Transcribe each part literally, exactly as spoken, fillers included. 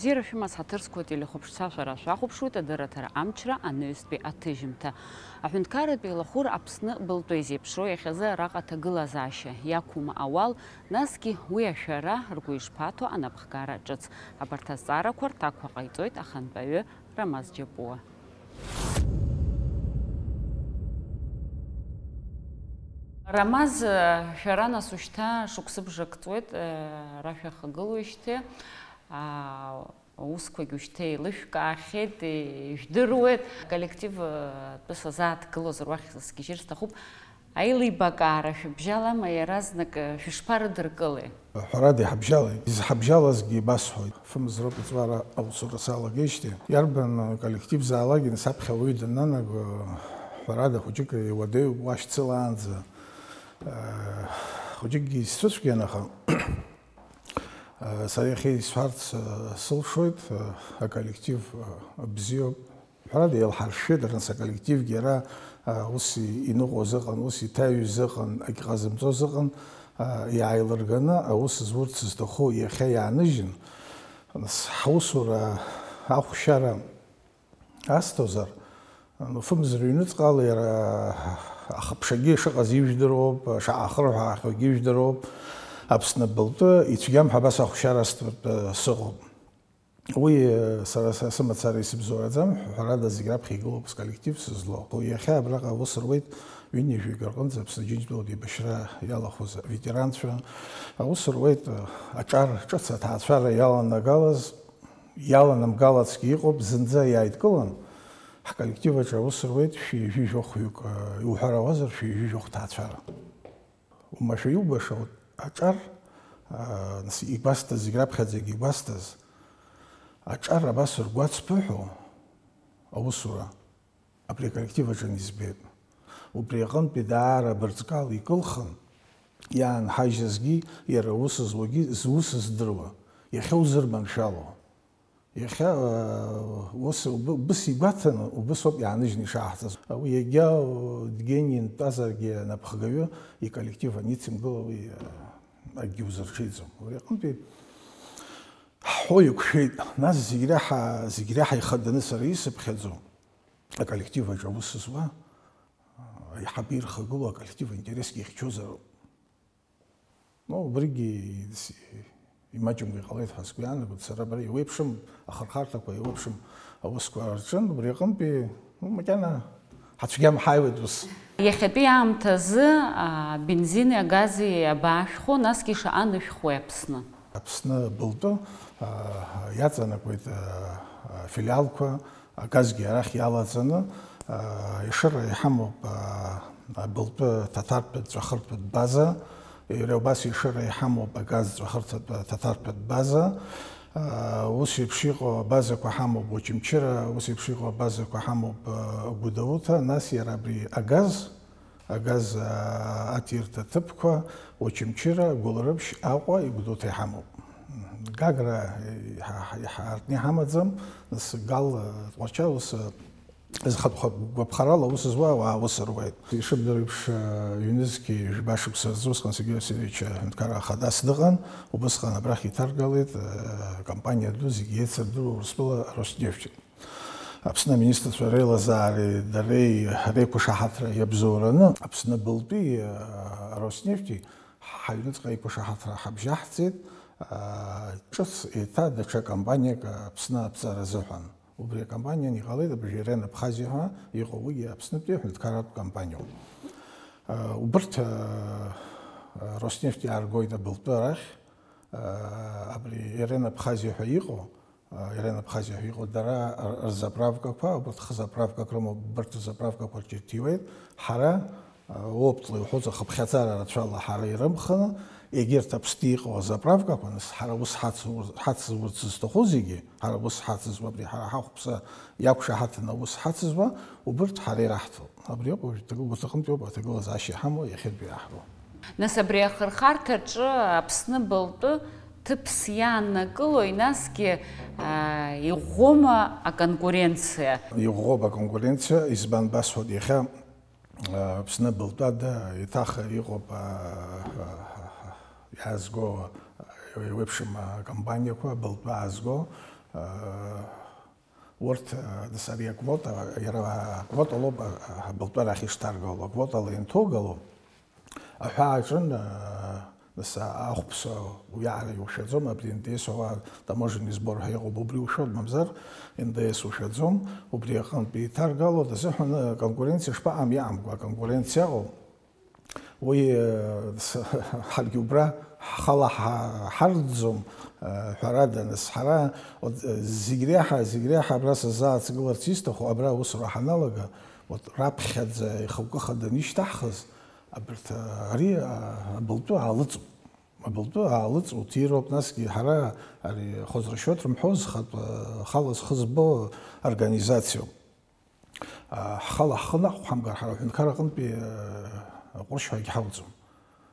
Бзиара шәымаз, ҳаҭыр зқәу ателехәаԥшцәа, шәара шәахәаԥшуеит адырраҭара Амчра анаҩстәи аҭыжьымҭа. Аҳәынҭқарратә еилахәыра Аԥсны былтәы изеиԥшроу иахьазы араҟа аҭагылазаашьа иақәым ауал, насгьы уи ашәара ргәы ишԥаҭо анапхгара ҿыц. Абарҭ азҵаарақәа рҭакқәа ҟаиҵоит ахантәаҩы Рамаз Џьапуа. Рамаз, шәара нас ушьҭа шықәсыбжак ҵуеит, ара шәахагылоижьҭеи. Аа, аусқәагьы ушьҭа еилышәкаахьеит, ижәдыруеит. Коллектив, э, тәы сазааҭгылозар уахь сгьежьыр сҭахуп. Аилибакаара шәыбжьалама, иаразнак, э, шәышԥарыдыркылеи? Ҳәарада, иҳабжьалеит. Изҳабжьалазгьы ибасҳәоит. Фымз роуп иҵуара аусура салагеижьҭеи. Иарбан, э, коллективзаалакгьы саԥхьа уаҩы даннанаго, ҳәарада, хәыҷык иуадаҩуп уашьцылаанӡа. Э, хәыҷыкгьы исцәыцәгьан, аха Сара иахьа исҳәарц сылшоит, аколлектив бзиоуп. Ҳәарада, еилҳаршәшәеит, арныс аколлективгьы ара ус иныҟәоз ыҟан, ус иҭаҩыз ыҟан, акы ҟазымҵоз ыҟан, иааилырганы аус зурц зҭаху иахьа иааныжьын, нас ҳусура ахәшьара Асҭозар, фымз рыҩныҵҟала иара ахыԥшагьы шыҟаз ижәдыруоуп, шаахырҳәаахьоугьы ижәдыруоуп, Аԥсны былтәы ицәгьам ҳәа абас ахәшьара асҭартә сыҟоуп. Уи сара са сымацара исыбзоураӡам, ҳәарада, зегь раԥхьа игылоуп сколлектив сызлоу. Иахьа абраҟа аус руеит ҩынҩажәаҩык рҟынӡа Аԥсны Џьынџьтәылатә еибашьра иалахәыз аветеранцәа, аус руеит аҿар ҿыц аҭаацәара иаланагалаз, иаланамгалацгьы иҟоуп, зынӡа иааидкылан, ҳколлектив аҿы аус руеит шәи жәижәохәҩык, э, иуҳәар ауазар, шәи жәижәохә ҭаацәара. Уамашәа иубаша, вот, аҿар, э, нас игәасҭаз, зегь раԥхьаӡагьы игәасҭаз, аҿар абас ргәацԥыҳәо аусура. Абри аколлектив аҿы анизбеит. Убри аҟынтәи даара бырҵкала икылхын, иаанҳажьызгьы, иара аус зуагьы зус здыруа, иахьа узырманшәало. Иахьа, э, ус уб-, убыс игәаҭаны, убыс ауп иааныжьны ишааҳҵаз. Уи егьа, э, Евгени дтәазаргьы, анапхгаҩы иколлектив аницымгыла, уи, э, акгьы узырҽеиӡом. Убри аҟынтәи ҳҳәо иқәшәеит. Нас зегь реиҳа, зегь реиҳа ихаданы сара исыԥхьаӡо, аколлектив аҿы аус зуа, аиҳабы ирхагылоу аколлектив аинтересгьы ихьчозароуп. Ну, убригьы с-, имаҷымкәа иҟалеит ҳәа сгәы иаанагоит сара абра. Еиуеиԥшым ахырхарҭақәа, еиуеиԥшым аусқәа рҿын, убри аҟынтәи, ну, макьана ҳацәгьам ҳааиуеит ус. Иахьатәи аамҭазы, а, бензини агази абаашәхәо, насгьы шаҟа анышәхуеи Аԥсны? Аԥсны былтәы, а, иаҵанакуеит, а, афилиалқәа, агазгьы арахь иалаҵаны, а, Ешыра иҳамоуп, а, абылтәы ҭаҭартәытә, ҵәахыртәытә база, иара убас Ешыра иҳамоуп агаз ҵәахыртәытә, ҭаҭартәытә база, а, ус еиԥш иҟоу абазақәа ҳамоуп Очамчыра, ус еиԥш иҟоу абазақәа ҳамоуп, а, Гәдоуҭа, нас иара абри агаз, Агаз, аа, аҭирҭа ҭыԥқәа, Очамчыра, Гәылрыԥшь, Аҟәа, Игәдоуҭа иҳамоуп. Гагра, еиҳа, еиҳа артны иҳамаӡам, нас Гал, Тҟәарчал ус, зхатә гәаԥхарала аус зуа ауаа аус руеит. Ишыбдыруа еиԥш, ҩнызқьи жәба шықәса рзы усҟан Сергеи Васильевич аҳәынҭқарра ахадас дыҟан, убысҟан абрахь иҭаргалеит, компаниа ду зегьы еицырдыруа Урыстәыла Роснефть. Аԥсны аминистрцәа реилазаареи дареи реиқәышаҳаҭра иабзоураны, Аԥсны былтәи, а, Роснефти ҳаҩныҵҟа еиқәышаҳаҭра ҳабжьаҳҵеит, а, ҿыц еиҭа даҽа компаниак Аԥсны аԥҵара азыҳәан. Убри акомпаниан иҟалеит абыржәы Ерен Абхазиа ҳәа иҟоу, уигьы Аԥснытәи аҳәынҭқарратә компаниоуп. А, убырҭ, а, Роснефти ааргоит абылтәы арахь, а, абри Ерен Абхазиа ҳәа иҟоу, Ирен Абхазиа ҳәа иҟоу дара р-, рзаправкақәа, убарҭ хызаправкак рымоуп, убарҭ рзаправкақәа рҿы иҭиуеит. Ҳара, а, оптла иуҳәоз ахыԥхьаӡара рацәала ҳара ирымхны, егьырҭ Аԥсны иҟоу азаправкақәа, нас ҳара ус ҳацу-, ҳацызурц зҭаху зегьы, ҳара ус ҳацызуа, абри ҳара ҳахәԥса иақәшаҳаҭын аус ҳацызуа, убарҭ ҳара ираҳҭоит. Абри ауп уажә ҭагыл-, урҭ рҟынтәи ауп аҭагылазаашьа иҳамоу иахьатәи иаҳҳәо. Нас абри ахырхарҭаҿы Аԥсны былтәы ҭыԥс иааннакылои, насгьы, аа, иӷәӷәоума аконкуренциа? Иӷәӷәоуп аконкуренциа, избан басҳәоит, иахьа, аа, Аԥсны былтәада еиҭах иҟоуп, аа, иаазго, еиуеиԥшым акомпаниақәа былтәы аазго, Урҭ, нас, ари аквота, иара аквота лоуп, абылтәы арахь ишҭаргало, аквотала ианҭоугало, аҳәаа аҿын, нас, ахәԥса уиаара иушәаӡом, абри Н Д С уа таможенный сбор ҳәа иҟоуп, убри ушәоит, мамзар Н Д С ушәаӡом, убри аҟынтә иҭаргало, дазыҳәан конкуренциа шԥаҟам, иҟамкәа конкуренциа ыҟоуп. Уи, э, с-, ҳаргьы убра ҳхала ҳа-, ҳарӡӡом, э, ҳәарада, нас, ҳара, вот, э, зегь реиҳа, зегь реиҳа абра сазааҭгыларц исҭаху, абра аусура ҳаналага, вот, раԥхьаӡа ихықәкы хаданы ишьҭаҳхыз, абарҭ, э, ари, э, абылтәы аалыҵуп. Абылтәы аалыҵуа уҭироуп, насгьы ҳара ари хозрасчет рымҳәоз, хатә, э, хала зхы збо организациоуп. Ҳхала ҳхы наҟ ҳамгар, ҳара аҳәынҭқар аҟынтәи, э, аҟәыршьҳәагь ҳауӡом.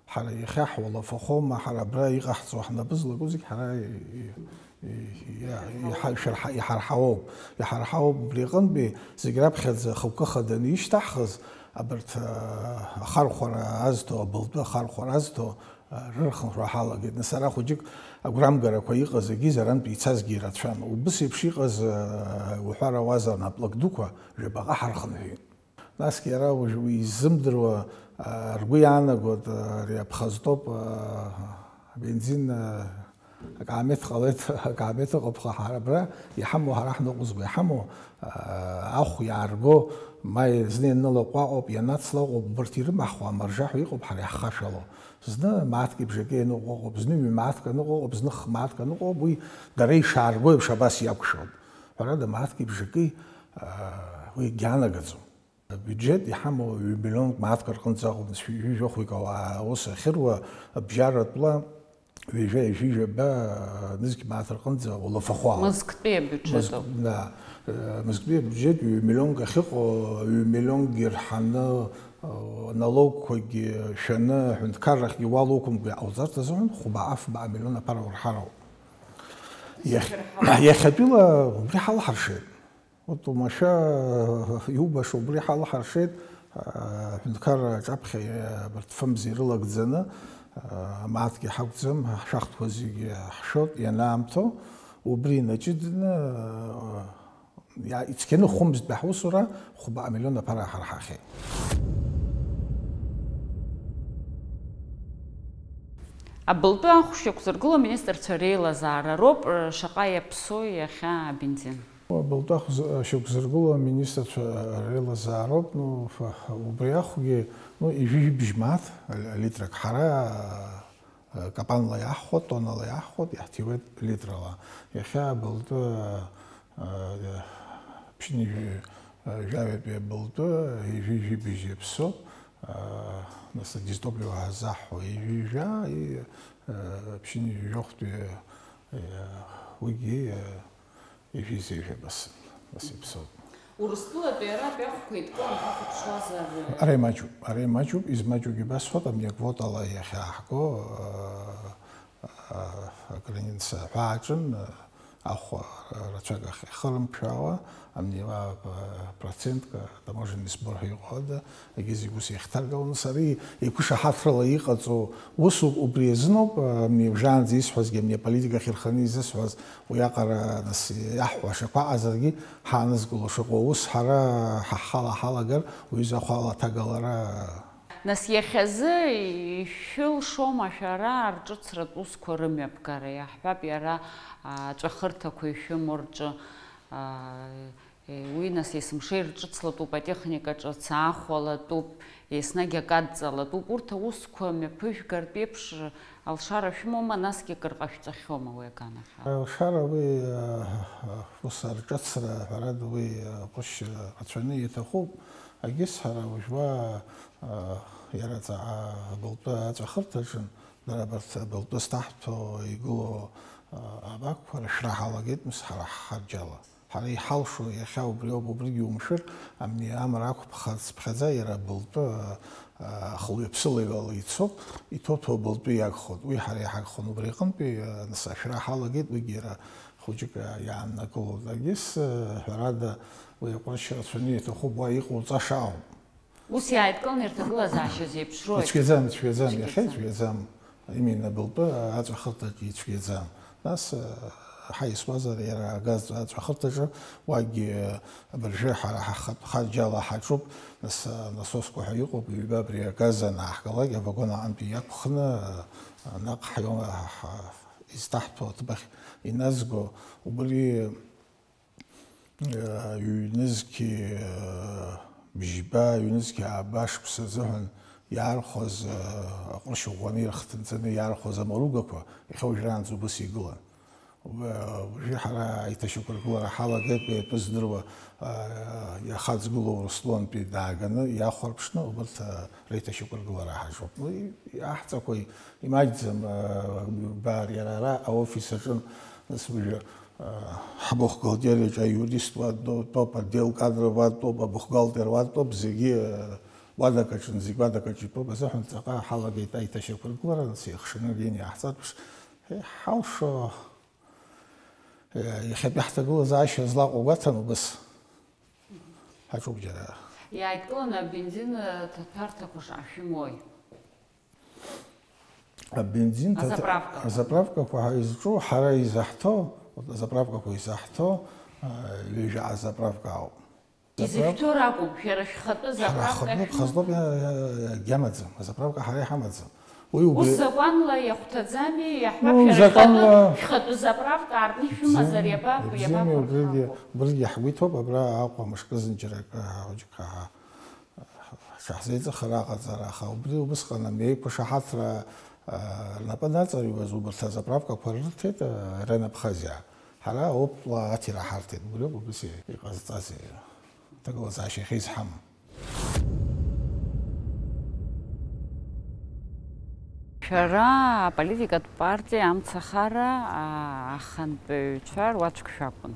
Ҳара иахьа ҳуалафахома, ҳара абра иҟаҳҵо ҳнапы злаку зегь ҳара и-, и-, иа-, иҳа-, шәарҳа-, иҳарҳауоуп. Иҳарҳауоуп убри аҟынтәи зегь раԥхьаӡа хықәкы хаданы ишьҭаҳхыз, абарҭ, э, ахархәара азҭо, абылтәы ахархәара азҭо, рырхынҳәра ҳалагеит. Нас ара хәыҷык агәрамгарақәа иҟаз егьи арантә ицазгьы ирацәан. Убыс еиԥш иҟаз, уҳәар ауазар, наплак дуқәа жәабаҟа ҳархынҳәит. Насгьы ара уажә уи иззымдыруа, ргәы иаанагоит, ари аԥхазтоуп, абензин, акаамеҭ ҟалеит, акаамеҭ ыҟоуп, аха ҳара абра иҳамоу, ҳара ҳныҟәызго иҳамоу, ахә иаарго, ма зны ианылаҟәаҟоуп, ианацлаҟоуп, убырҭ ирымаҳхуа амаржаҳәа иҟоуп ҳара иаҳхашәало. Зны мааҭк ибжакы ианыҟәаҟоуп, зны ҩ-мааҭк аныҟәаҟоуп, зны х-мааҭк аныҟәаҟоуп, уи дара ишаарго еиԥш абас иакәшоит. Ҳәарада, мааҭк ибжакы, аа, уи ианагаӡом. Абиуџьет иҳамоу ҩ-миллионк мааҭк рҟынӡа акәым, нас ҩажәи жәохәҩык ауаа аус ахьыруа, абжьаратәла ҩажәа, ҩажәи жәаба, нызқь мааҭ рҟынӡа улафахәы алоуп. Мызктәи абиуџьет Мызк-, ауп. Да, э, мызктәи абиуџьет ҩ-миллионк ахьыҟоу, ҩ-миллионкгьы рҳаны, э, налогқәагьы шәаны, аҳәынҭқаррахьгьы уалоуқәымкәа иҟауҵарц азыҳәан хәба-афба амиллион аԥара урҳароуп. Иахь-, иахьатәила убри ҳалҳаршеит. Урҭ уамашәа иубаша убри ҳалҳаршеит, аҳәынҭқарра аҿаԥхьа абарҭ фымз ирылагӡаны, амааҭгьы ҳақәӡам, ҳшәахтәқәа зегьы ҳшәоит ианаамҭоу, убри инаҷыданы, иа-, ицқьаны хәымзтәи ҳусура хәба амиллион аԥара ҳарҳахьеит. Абылтәы ахә шьақәзыргыло аминистрцәа реилазаара роуп, шаҟа иаԥсоу иахьа абензин? Абылтәы ахә шьақәзыргыло аминистрцәа реилазаароуп, ну, ф-, убри ахәгьы, ну, ижәижәибжь мааҭ, ал-, алитрак ҳара, э, капанла иаҳхәот, тоннала иаҳхәот, иаҳҭиуеит литрала. Иахьа абылтәы, э, ԥшьынҩажәи, э, жәаҩатәи абылтәы ижәижәибжь иаԥсоуп, э, нас адизтопливо ҳазаҳҳәо ижәижәа, и, э, ԥшьынҩажәи жәохәтәи, э, уигьы, э, ижәизеижә абас, абас иаԥсоуп. Урыстәылатәи аратәи ахәқәа еидкыла анхақәыԥшуазар? Ара имаҷуп, ара имаҷуп, измаҷугьы басҳәоит, абни аквотала иахьааҳго, а, а, аграница ҳәа аҿын, а, ахәа рацәак ахь ихырымԥшәаауа, абни, а, а, процентк, а, таможенный сбор ҳәа иҟоу ада, Егьи зегь ус иахьҭаргаланы, сара еиқәышаҳаҭрала иҟаҵоу усуп, убри азыноуп, амни абжаанӡа исҳәазгьы, амни аполитика ахь ирханы изысҳәаз, уиаҟара, нас, иаҳҳәаша қәаҟазаргьы, ҳаанызкыло шыҟоу аус ҳара ҳа ҳхала ҳалагар, уҩыза ахәала аҭагалара. Нас иахьазы ишәылшома шәара арҿыцратә усқәа рымҩаԥгара, иаҳҳәап, иара, а, аҵәахырҭақәа ишәымоу рҿы, а, Уи, нас, есымша ирҿыцлатәуп, атехника ҿыц аахәалатәуп, еснагь акы адҵалатәуп. Урҭ аусқәа мҩаԥыжәгартә еиԥш алшара шәымоума, насгьы акыр ҟашәҵахьоума уи аганахьала? Алшара уи, э, ус арҿыцра, ҳәарада, уи, э, ҟәышьа рацәаны иҭахуп. Егьыс ҳара уажәуа, э, иара ҵаҟа абылтәы аҵәахырҭаҿын, дара абарҭ абылтәы зҭаҳҭәо игылоу, э, абакқәа рышәра ҳалагеит, мыс, ҳара ҳхарџьала. Ҳара иҳалшо иахьа убриоуп, убригьы умшәыр, амни амра ақәԥхарц ԥхьаӡа иара абылтәы, а, ахылҩаԥсылаҩала ицоуп, иҭоуҭәоу абылтәы иагхоит. Уи ҳара иҳагхон убри аҟынтәи, а, нас ашәра ҳалагеит, уигьы иара хәыҷык, а, иааннакылоит. Егьыс, а, ҳәарада, уи аҟәарчы рацәаны иаҭахуп, уа иҟауҵаша ауп. Ус иааидкыланы ирҭагылазаашьа зеиԥшроу? Ицәгьаӡам, ицәгьаӡам, иахьа ицәгьаӡам. Ицәгьаӡам. Именно абылтәы аҵәахырҭаҿы ицәгьаӡам. Нас, а, ҳаисуазар, иара агаз аҵәахырҭаҿы, уагьы абыржәы ҳара ҳахатә хаџьала ҳаҿуп, нас, насосқәа ҳәа иҟоуп, ҩба абри агаз анааҳгалак, авагон аҟынтәи иақәхны, наҟ ҳаио-, ҳа-, изҭаҳҭәо аҭыԥахь иназго, убри, э, ҩнызқьи, э, бжьба, ҩнызқьи ааба шықәса азыҳәан иаархәаз, э, аҟәышьа ӷәӷәаны ирхҭынҵаны иаархәаз амаругақәа иахьа уажәраанӡа убыс игылан. Уажәы ҳара аиҭашьақәыргылара ҳалагеит, уи атәы здыруа, а, иахаҵгылоу Урыстәылантәи дааганы иахәарԥшны убарҭ, а, реиҭашьақәыргылара ҳаҿуп. Ну, и-, иаҳҵақәа имаҷӡам, а, баар, иара ара аофис аҿын, нас уажәы, а, ҳбухгалтериаҿы аиурист уа дтәоуп, отдел кадров уа дтәоуп, абухгалтер уа дтәоуп, зегьы, а, уадак аҿын, зегь уадак аҿы итәоуп азыҳәан ҵаҟа ҳалагеит аиҭашьақәыргылара, нас еихшаны агьин иаҳҵатәш, ҳалшо Иахьатәи ҳҭагылазаашьа злаҟоу гәаҭан убыс ҳаҿуп џьара. Иааидкыланы абензин, э, ҭаҭәарҭақәа шаашәымои? Абензин ҭаҭ-, Азаправкақәа. Азаправкақәа ҳа-, изҿу, ҳара изаҳҭо, азаправкақәа изаҳҭо, э, ҩажәа азаправка ауп. Изышәҭо ракәым, шәара шәхатәы заправка шәымоу. Ҳара ҳхатәы ҳазлоуп, иа-, иа-, иа-, иамаӡам, азаправка ҳара иҳамаӡам. Уи убри. Ус закәанла иахәҭаӡами, иаҳҳәап, ну, шәара шәхатәы, законла шәхатәы заправка аартны шәымазар, бзиами, иабаку, бзиами, иабаку убригьы, рхаку? Убригьы ҳгәы иҭоуп, абра Аҟәа мышкы зынџьарак, ҳаџьқәа ҳа-, ҳаҳзеиҵыххар аҟаҵара, аха убри убысҟан амеиқәшаҳаҭра, а, рнапы наҵаҩуаз убарҭ азаправкақәа рырҭеит, а, Рен Абхазиа. Ҳара аоптла аҭира ҳарҭеит, убриоуп убыс иҟазҵаз аҭагылазаашьа ахьизҳамам. Шәара аполитикатә партиа Амцахара, а, ахантәаҩцәа руаӡәк шәакәын.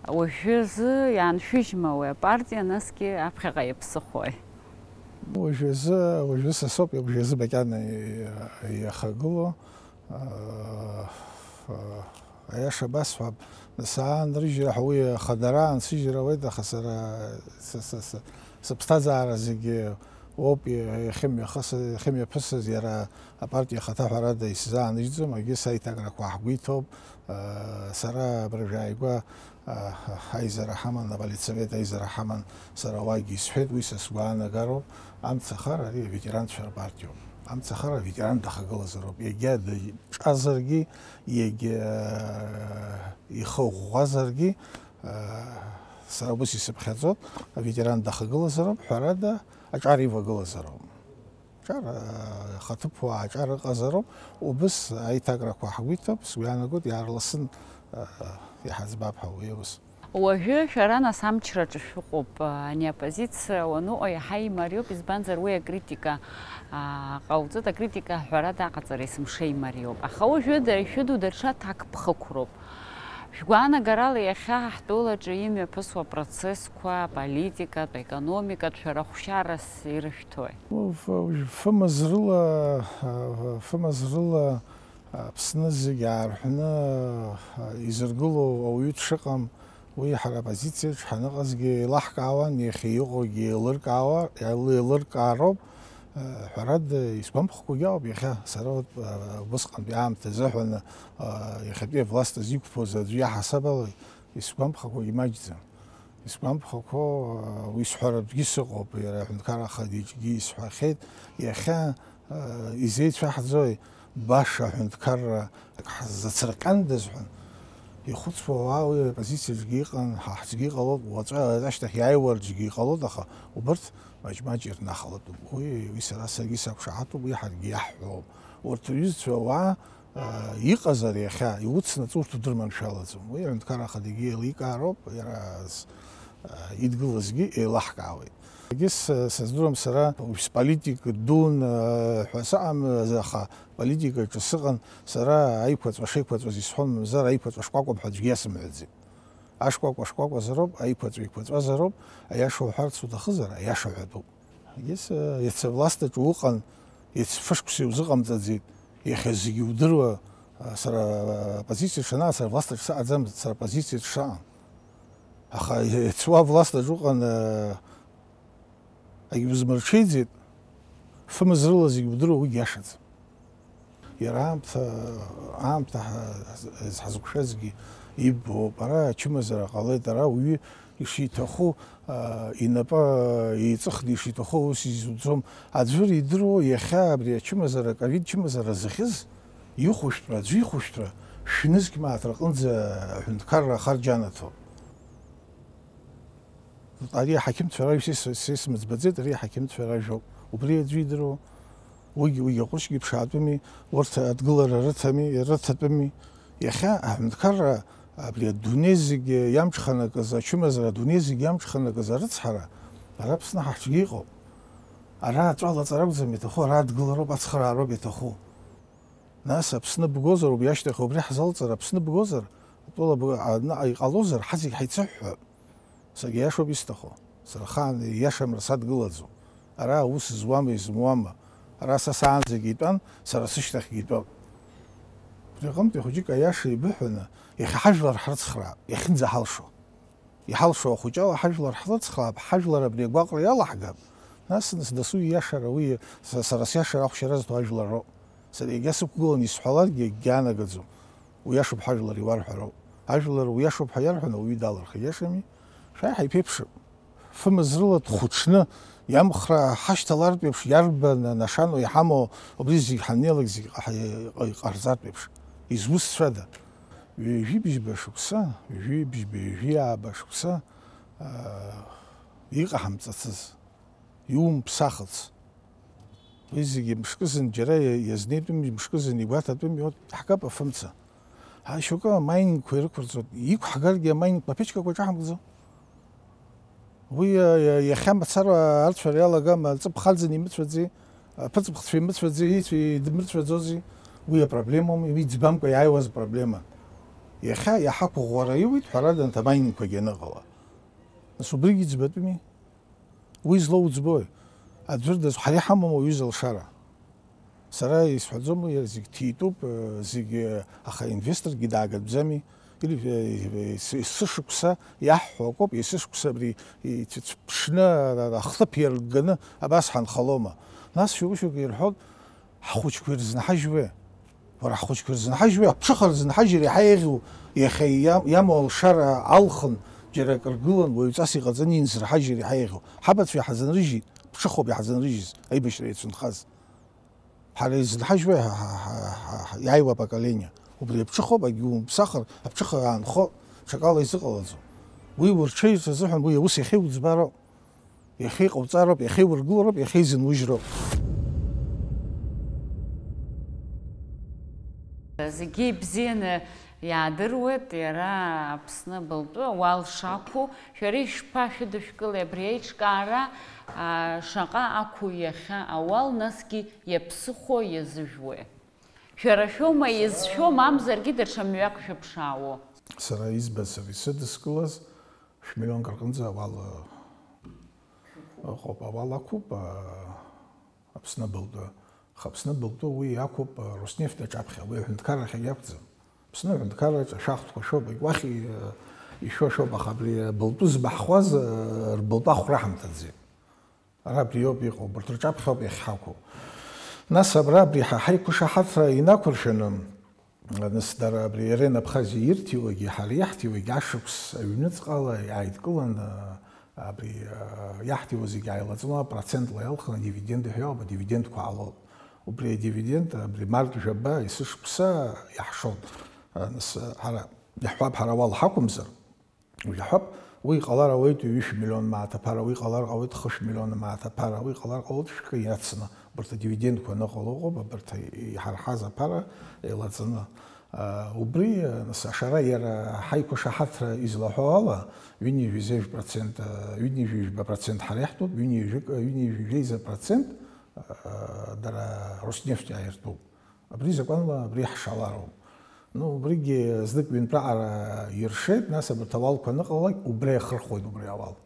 Уажәазы иааншәыжьма уи апартиа, насгьы аԥхьаҟа иаԥсыхәои? Уажәазы, уажәы са соуп, уажәазы макьана иахагылоу. Аиаша басҳәап, саанрыжьра ҳәа уи ахадара ансыжьыр ауеит, аха сара са, са, са, сыԥсҭазаара зегьы уоуп иахьымҩахыс-, иахьымҩаԥысыз, иара апартиа ахаҭа ҳәарада исзааныжьӡом, егьыс аиҭакрақәа ҳгәы иҭоуп, сара абыржәы ааигәа аизара ҳаман, аполитсовет аизара ҳаман, сара уагьы исҳәеит, уи са сгәаанагароуп, амцахара ари аветеранцәа рпартиоуп. Амцахара аветеран дахагылазароуп. Егьа дыҿазаргьы, егьа ихы ӷәӷәазаргьы, сара ус исыԥхьаӡоит, аветеран дахагылазароуп, ҳәарада, аҿар ивагылазароуп. Ҿар, э, хаҭыԥуаа аҿар ыҟазароуп, убыс аиҭакрақәа ҳгәы иҭоуп, сгәы иаанагоит, иаарласын, э, иҳаӡбап ҳәа уи аус. Уажәы шәара, нас, амчраҿы шәыҟоуп, э, ани апозициа уаныҟоу иаҳа имариоуп, избанзар уи акритика, а, ҟауҵоит, акритика ҳәарада аҟаҵара есымша имариоуп. Аха уажәы да-, шәыду даҽа ҭакԥхықәроуп. Шәгәаанагарала иахьа ҳтәылаҿы имҩаԥысуа апроцессқәа, аполитикатә, аекономикатә шәара хәшьарас ирышәҭои? Ф-, фымз рыла, фымз рыла Аԥсны зегь аарҳәны изыргыло ауаҩы дшыҟам, уи ҳара апозициаҿ ҳаныҟазгьы еилаҳкаауан, иахьа иҟоугьы еилыркаауа, еилыркаароуп. Ҳәарада, исгәамԥхакәагьы ауп иахьа, сара, а, убысҟантәи аамҭа азыҳәан, а, иахьатәи авласт зиқәԥоз аӡәы иаҳасабала исгәамԥхакәагьы маҷӡам. Исгәамԥхақәо, а, уи сҳәаратәгьы сыҟоуп, иара аҳәынҭқарра ахадиҿгьы исҳәахьеит, иахьа, а, изеицәаҳӡои, баша аҳәынҭқарра ак ҳзацырҟьандаз ҳәа ихәыцуа уаа уи апозициаҿгьы иҟан, ҳа ҳҿгьы иҟалоит, уаҵәы ашьҭахь иааиуа рҿгьы иҟалоит, аха убырҭ маҷ-маҷ ирнахалатәуп. Уи, уи сара саргьы сақәшаҳаҭуп, уи ҳаргьы иаҳҳәоуп. Урҭ рҩызцәа уаа, а, иҟазар иахьа, иуцнаҵ урҭ удырманшәалаӡом. Уи аҳәынҭқарра ахадагьы еиликаароуп, иара з-, а, идгылазгьы еилаҳкаауеит. Егьыс, а, сыздырам сара, уажә сполитик дуун, а, ҳәа сыҟам, аха политикаҿы сыҟан, сара аиқәаҵәа шеиқәаҵәаз исҳәон, мамзар аиқәаҵәа шкәакәа ҳәа аӡәгьы иасымҳәаӡеит. Ашкәакәа шкәакәазароуп, аиқәаҵәа еиқәаҵәазароуп, аиаша уҳәарц уҭахызар, аиаша ҳәатәуп. Егьыс, а, иацы авласт аҿы уҟан, иацы фышықәса иузыҟамҵаӡеит, иахьа зегьы удыруа, а, сара, а, оппозициаҿ санаа, сара власт аҿы саҟаӡамызт, сара оппозициаҿ саҟан. Аха иацы уа власт аҿы уҟан, а, Агьузмырҽеиӡеит, фымз рыла зегь удыруа, уигьы иашаӡам. Иара аамҭа, аамҭа ҳа-, ҳазықәшәазгьы иббоуп. Ара ачымазара ҟалеит, ара уаҩы ишиҭаху, а, инапы еиҵыхны ишиҭаху аус изуӡом. Аӡәыр идыруоу иахьа абри ачымазара, аковид чымазара зыхьыз, ихәышәтәра, аӡәы ихәышәтәра, шәнызқь мааҭ рҟынӡа аҳәынҭқарра ахарџьанаҭо. Ари аҳақьымцәа ражә сес-, сес мыӡбаӡеит, ари аҳақьымцәа ражәоуп. Убри аӡәы идыруа, уигь, уигь аҟәышгьы ԥшаатәыми, урҭ адгылара рыҭами, рыҭатәыми. Иахьа аҳәынҭқарра абри адунеи зегь иамҽханакыз, ачымазара адунеи зегь иамҽханакыз арыцҳара, ара Аԥсны ҳаҽгьы иҟоуп. Ара аҵәалаҵара акәӡам иаҭаху, ара адгылароуп, ацхыраароуп иаҭаху. Нас Аԥсны бгозар, убри ашьҭахь убри ҳзалҵыр, Аԥсны бгозар, атәыла б-, анаҟа иҟалозар, ҳазегь ҳаицыҳәҳәап. Саргьы иашоуп исҭаху. Сара ахаан ииашамра садгылаӡом. Ара аус зуама, измуама? Ара са саанӡагьы итәан, сара сышьҭахьгьы итәоуп. Убри аҟынтәи хәыҷык аиаша еибыҳәаны, иахьа ҳажәлар ҳрыцхраап, иахьынӡаҳалшо. Иҳалшо ахәыҷала ҳажәлар ҳрыцхраап, ҳажәлар абри агәаҟра иалаҳгап. Нас, нас дасу ииашара, уи са-, сара сиашара ахәшьара зҭо ажәлар роуп. Сара егьа сықәгыланы исҳәалакгьы акгьы анагаӡом. Уиашоуп ҳажәлар иуарҳәароуп. Ажәлар уиашоуп ҳәа иарҳәаны ауаҩы далырхыр иашами? Шәааи ҳаиԥеиԥшып. Фымз рыла дхәыҽны иамхра ҳашьҭалартә еиԥш иарбан нашану иҳамоу, убри зегь ҳаннеилак зегь ҟаҳ-, иҟарҵартә еиԥш. Изусҭцәада? Ҩажәи бжьба шықәса, ҩажәи бжьба, ҩажәи ааба шықәса, аа, иҟаҳамҵацыз, иумԥсахыц. Уи зегьы мышкызын џьара иа-, иазнеитәым, мышкызын игәаҭатәым, иҳәоит, иаҳгап афымца. Ҳа шьоукы амаининкқәа ирықәырҵоит, иқәҳгаргьы амаининкқәа аԥечкақәа ҿаҳамкӡо. Уи, иа-, иа-, иахьа мацара арцәара иалагама, ҵыԥх аӡын имыцәаӡеи, аԥыҵԥхцәа имыцәаӡеи, ицәа идмырцәаӡозеи? Уи апроблемоума, иӡбамкәа иааиуаз апроблема. Иахьа иаҳақәыӷәӷәара иуит, ҳәарада, анҭ амаининкқәагьы аныҟала. Нас убригьы иӡбатәыми? Уи злоу уӡбои? Аӡәыр даз-, ҳара иҳамоума уаҩы залшара? Сара исҳәаӡом, уи зегь ҭитәуп, э, зегь, э, аха инвесторгьы даагатәӡами? Или, э, ес-, есышықәса иаҳҳәо акоуп, есышықәса абри ицәыцәԥшны, а-, а-, ахҭыԥ иарганы абас ҳанхалома? Нас шьоукы-шьоукы ирҳәоит, ҳхәыҷқәа ирзынҳажьуеи? Уара, ҳхәыҷқәа ирзынҳажьуеи? Аԥҽыха рзынҳажьыр иаҳа еиӷьу, иахьа иам-, иамоу алшара алхын, џьара акыр гылан, уаҩҵас иҟаҵаны инзырҳажьыр иаҳа еиӷьу. Ҳабацәа иаҳзынрыжьит, ԥҽыхоуп иаҳзынрыжьыз, аибашьра иацәынхаз. Ҳара изынҳажьуеи ҳа, ҳа, ҳа, ҳа, ҳа, иааиуа апоколение? Убри аԥҽыхоуп, акгьы умԥсахыр, аԥҽыха аанхо, ҽакала изыҟалаӡом. Уи урҽеирц азыҳәан уи аус иахьа иуӡбароуп. Иахьа иҟауҵароуп, иахьа иургылароуп, иахьа изынужьроуп. Зегьы ибзианы иаадыруеит иара Аԥсны абылтәы ауал шақәу. Шәара ишԥашәыдышәкылеи абри аиҿкаара, а, шаҟа ақәу иахьа ауал, насгьы иаԥсыхәо иазыжәуеи? Шәара шәоума изшәо, мамзаргьы даҽа мҩак шәыԥшаауо? Сара избаз, сара исыдыскылаз, шәмиллионк рҟынӡа ауал, э, ыҟоуп, ауал ақәуп, э, Аԥсны абылтәы. Аха Аԥсны абылтәы уи иақәуп, э, Роснефть аҿаԥхьа, уи аҳәынҭқаррахь иакәӡам. Аԥсны аҳәынҭқарраҿы ашәахтәқәа шәоуп, уахь, э, ишәо шәоуп, аха абри абылтәы змаҳхуаз, э, рбылтәы ахәра ҳамҭаӡеит. Ара абриоуп иҟоу, убарҭ рҿаԥхьа ауп иахьҳақәу. Нас абра абри ҳа ҳаиқәышаҳаҭра инақәыршәаны, нас дара абри Ерен Абхазиа ирҭиуагьы, ҳара иаҳҭиуагьы ашықәс аҩныҵҟала иааидкыланы, абри, а, иаҳҭиуа зегьы ааилаҵны, процентла иалхны адивиденд ҳәа иоуп, адивидендқәа ҟалоит. Убри адивиденд, абри мартә жәаба есышықәса иаҳшоит. А, нас, ҳара иаҳҳәап, ҳара уал ҳақәымзар, Уи иаҳҳәап, уи иҟалар ауеит ҩышә миллион мааҭ аԥара, уи иҟалар ҟалоит хышә миллион мааҭ аԥара, уи иҟалар ҟалоит шәкы иацны, абарҭ адивидендқәа аныҟало ыҟоуп, абарҭ иҳарҳаз аԥара еилаҵаны. Убри, нас, ашара иара ҳаиқәышаҳаҭра излаҳәо ала, ҩынҩажәи жәеиза процент, ҩынҩажәи жәба процент ҳара иаҳтәуп, ҩынҩажәи, ҩынҩажәи жәеиза процент дара Роснефть ааиртуп. Абри закәанла абри ҳшалароуп. Ну, убригьы знык ҩынтәаҟара иршеит, нас абарҭ ауалқәа аныҟалалак, убра иахырхуеит убри ауал.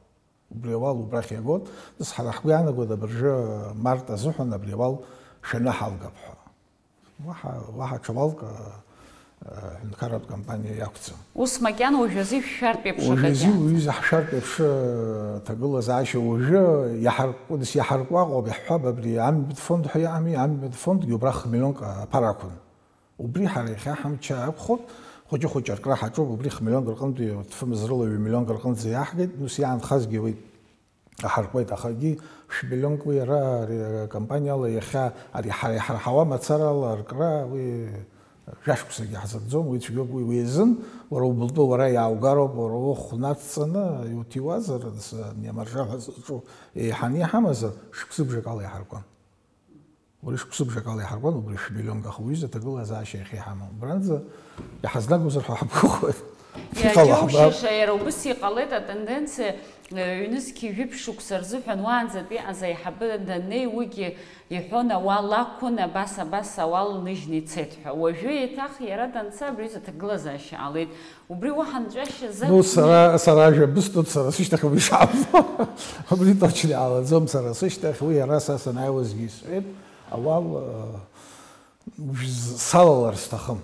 Убри ауал убрахь иагоит, нас ҳара ҳгәы иаанагоит абыржәы март азыҳәан абри ауал шәаны ҳалгап ҳәа. Уаҳа, уаҳа ҽа уалк, а, ҳәынҭқарратә компаниа иақәӡам. Ус макьана уажәазы ишәшәартә еиԥш акагьы. Уажәазы уҩыза ҳшәартә еиԥш аҭагылазаашьа уажәы иаҳаркәыдас иаҳаркуа ҟоуп, иаҳҳәап, абри амҩатә фонд ҳәа иҟами, амҩатә фондгьы убра хмиллионк аԥара ақәын. Убри ҳара иахьа ҳамчы аақәхоит, хәыҷы-хәыҷы аркра ҳаҿуп, убри хмиллионк рҟынтәи фымз рыла ҩ-миллионк рҟынӡа иаҳгеит, ус иаанхазгьы уи аҳаркуеит, ахагьы шә-миллионк уи ара ари акомпаниала иахьа ари ҳара иҳарҳауа мацарала аркра уи жәашықәсагьы ҳзыгӡом, уи цәгьоуп, уи уи азын, уара убылтәы уара иааугароуп, уара ухә нацҵаны иуҭиуазар, ани амаржа ҳәа зыҿу еиҳаны иҳамазар, шықәсыбжак ала иҳаркуан. Уара шықәсыбжак ала иҳаркуан, убри шә-миллионк аха уҩыза аҭагылазаашьа иахьа иҳамам. Убранӡа иҳазнагозар ҳәа ҳаԥхыхуеит. Иҟало ҳбап. Иаџьоушьаша, иара убыс иҟалеит, атенденциа, э, ҩнызқьи жәиԥшь шықәса рзыҳәан уаанӡатәи иҟаз аиҳабы даннеи, уигьы иҳәон, ауал ақәын, абас, абас ауал ныжьны ицеит ҳәа. Уажәы еиҭах иара данца, абри аҩыза аҭагылазаашьа ҟалеит. Убри уаҳа нҵәашьа закәны. Ну, сара, сара ажәа быстут, сара сышьҭахь уи шаабо. Убри точно иҟалаӡом сара сышьҭахь, уи иара са санааиуазгьы исҳәеит, ауал, э, уж-, салалар сҭахым.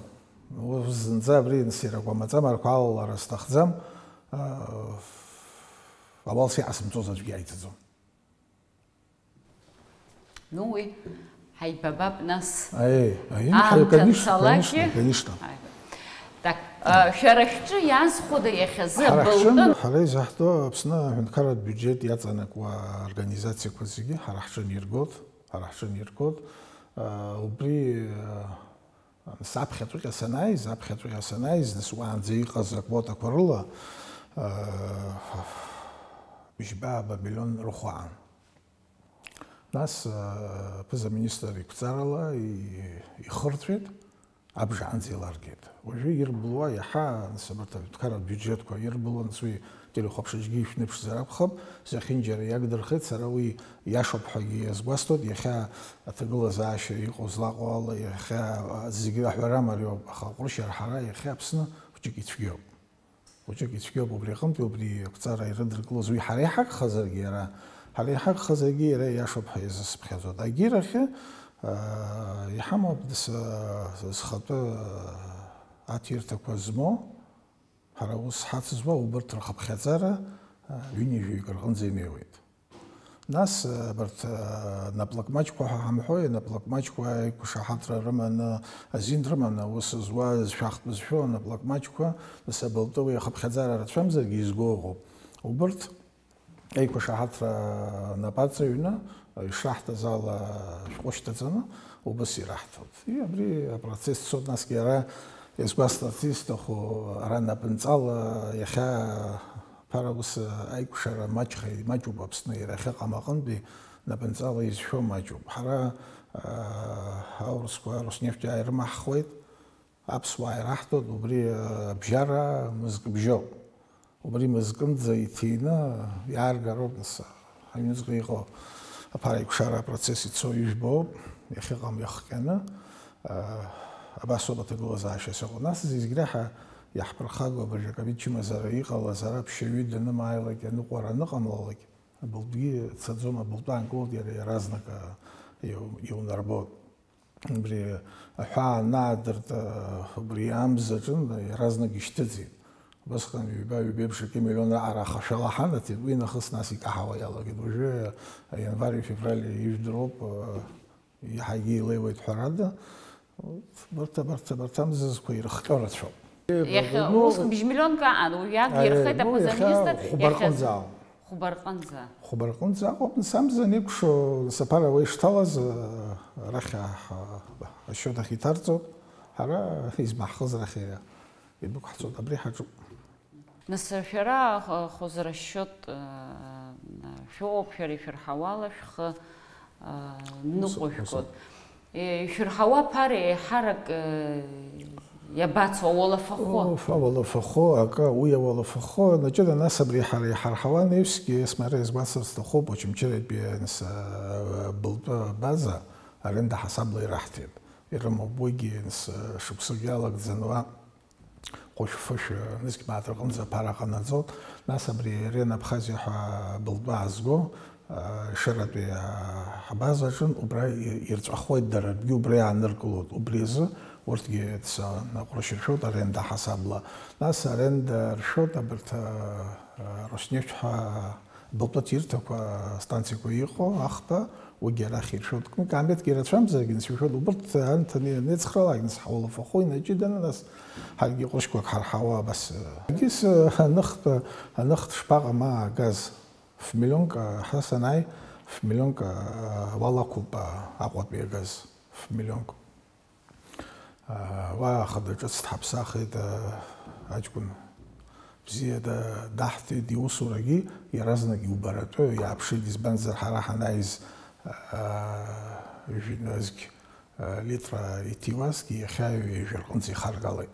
Уи зынӡа абри инсирақәа маҵамарқәа алалара сҭахӡам. Э, ауал сиҟасымҵоз аӡәгьы иаиҭаӡом. Ну, уи ҳаибабап нас. Аиеи, аиеи, аамҭа конечно, цалакгьы. Конечно, конечно. Так, а, шәара шәҿы иаазхәода иахьазы абылтәы? Ҳара ҳҿы, ҳара изаҳтәу Аԥсны аҳәынҭқарратә биуџьет иаҵанакуа аорганизациақәа зегьы ҳара ҳҿы ниргоит, ҳара ҳҿы ниргоит. А, убри, а, Саԥхьаҵәҟьа санааиз, аԥхьаҵәҟьа санааиз, нас уаанӡа иҟаз аквотақәа рыла, аа, бжьба-ааба миллион рыхәаан. Нас, аа, аԥыза-министр иқәҵарала и-, ихырҵәеит, абжаанӡа иларгеит. Уажәы ирблуа иаҳа, нас абарҭ аҳәынҭқарратә биуџьетқәа ирблуа, нас уи телехәаԥшыжьгьы ишәныԥшзар акәхап, зехьынџьара иагдырхеит, сара уи иашоуп ҳәагьы иазгәасҭоит, иахьа аҭагылазаашьа иҟоу злаҟоу ала, иахьа зегьы аҳәара мариоуп, аха аҟәрышьара ҳара иахьа Аԥсны хәҷык ицәгьоуп. Хәҷык ицәгьоуп, убри аҟынтәи убри ақәҵара ирыдыркылоз, уи ҳара иҳагхазаргьы иара, ҳара иҳагхазаргьы иара иашоуп ҳәа иазысыԥхьаӡоит. Агьирахьы, аа, иҳамоуп дас-, зхатәы аҭирҭақәа змоу, Ҳара ус ҳацызуа убарҭ рхыԥхьаӡара, а, ҩынҩажәаҩык рҟынӡа инеиуеит. Нас, а, абарҭ, а, наплакмаҷқәа ҳәа ҳамҳәои, анаплакмаҷқәа аиқәшаҳаҭра рыманы, азин рыманы аус зуа, зшәахтә зшәо анаплакмаҷқәа, нас абылтәы уи ахыԥхьаӡара рацәамзаргьы изго ыҟоуп. Убарҭ Еиқәшаҳаҭра нап аҵаҩны, ишаҳҭаз ала шәҟәы шьҭаҵаны, убас ираҳҭоит. И, абри апроцесс цоит, насгьы ара иазгәасҭарц исҭаху, ара напынҵала иахьа ԥара ус аиқәшара маҷхеит, имаҷуп Аԥсны, иара иахьыҟам аҟынтәи напынҵала изшәо маҷуп. Ҳара, аа, аурысқәа Роснефть ааирымаҳхуеит. Аԥсуаа ираҳҭоит, убри, э, абжьара мызкы бжьоуп. Убри мызкынӡа иҭины иааргароуп, нас, аҩныҵҟа иҟоу аԥара еиқәшара апроцесс ицо ижәбоуп, иахьыҟам иахҟьаны, э, абас ауп аҭагылазаашьа сыҟоу. Нас зегь реиҳа иаҳԥырхагоу абыржәы аковид чымазара иҟалаз, ара ԥшьаҩы данымааилак, аныҟәара аныҟамлалак, абылтәгьы цаӡом, абылтәы аанкылоит иара иаразнак, э, иу-, иунарбоит. Убри аҳәаа анаадырт, убри амзаҿын иаразнак ишьҭыҵит. Убысҟан ҩба, ҩбеиԥш акы миллион раҟара ахашәала ҳанаҭеит, уи нахыс нас икаҳауа иалагеит. Уажәы аианвари афеврали ижәдыруп, иаҳагьы илеиуеит ҳәарада. Урҭ, абарҭ, абарҭ амзызқәа ирыхҟьо рацәоуп. Иахьа, ну, ус бжь миллионк аан, уи иаадирхеит, ну, аԥыза-министр, хәба рҟынӡа ауп. Хәба рҟынӡа. Хәба рҟынӡа акәым, нас амза анеикәшо, нас аԥара уа ишҭалаз, арахь ҳа-, ашьоҭ ахь иҭарҵоит, ҳара измаҳхыз рахь идәықәҳҵоит, абри ҳаҿуп. Нас шәара х-, хәызра шьоҭ, э, шәоуп, шәара ишәырҳауала шәхы, э, ныҟәышәкуеит. Ишәырҳауа аԥара еиҳарак, э, иабацо, ауалафахәы? Оф, ауалафахәы, акы, уи ауалафахәы, наҷыда нас абри ҳара иҳарҳауан, еиԥшгьы есмара иазгәасҭарц сҭахуп, Очамчыратәи, нас, э, былтәы абаза аренда ҳасабла ираҳҭеит. Ирымоуп уигьы, нас, э, шықәсык иалагӡаны уа. Хәышә-фышә, нызқь мааҭ рҟынӡа аԥара ҟанаҵоит, нас абри Арена Абхазиа ҳәа былтәы аазго, а, Ешыратәи, а, ҳбазаҿын, убра и-, ирҵәахуеит дара, ртәгьы убра иааныркылоит, убри азы Урҭгьы ца-, аҟәрышь ршәоит аренда ҳасабла. Нас аренда ршәоит абарҭ, а, а, Роснефть ҳәа былтәы ҭирҭақәа, станциақәа иҟоу, ахԥа, уигьы арахь иршәоит. Кны каамеҭгьы ирацәамзаргьы, нас ишәоит, убырҭ анҭ ани-, анеицхраалак, нас ҳауалафахәы инаҷыданы, нас ҳаргьы ҟәрышьқәак ҳарҳауа абас, а. Егьыс, а, аныхтә, аныхтә шԥаҟам, аа, агаз? Ф-миллионк, а, ҳа санааи, ф-миллионк, а, уалақәуп, а, Аҟәатәи агаз. Ф-миллионк. Уа ахада ҿыц дҳаԥсахит, аҷкәын бзиа да-, даҳҭеит, иусурагьы иаразнак иубаратәы иааԥшит, избанзар, ҳара ҳанааиз, аа, жәнызқь, аа, литра иҭиуазгьы иахьа ҩажәа рҟынӡа ихаргалеит.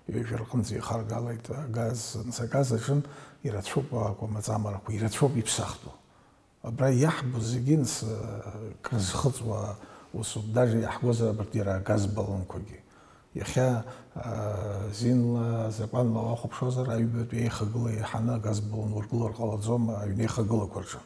Ҩажәа рҟынӡа ихаргалеит агаз, нас агаз аҿын ирацәоуп акәамаҵамарақәа, ирацәоуп иԥсахтәу. Абра иаҳбо зегьы, нас, крызхыҵуа усуп, даже иаҳгозар абарҭ иара агаз баллонқәагьы. Иахьа, а, зинла, закәанла уахәаԥшуазар, аҩбатәи аихагыла еиҳаны агаз баллон ургылар ҟалаӡом аҩны аихагылақәа рҿы.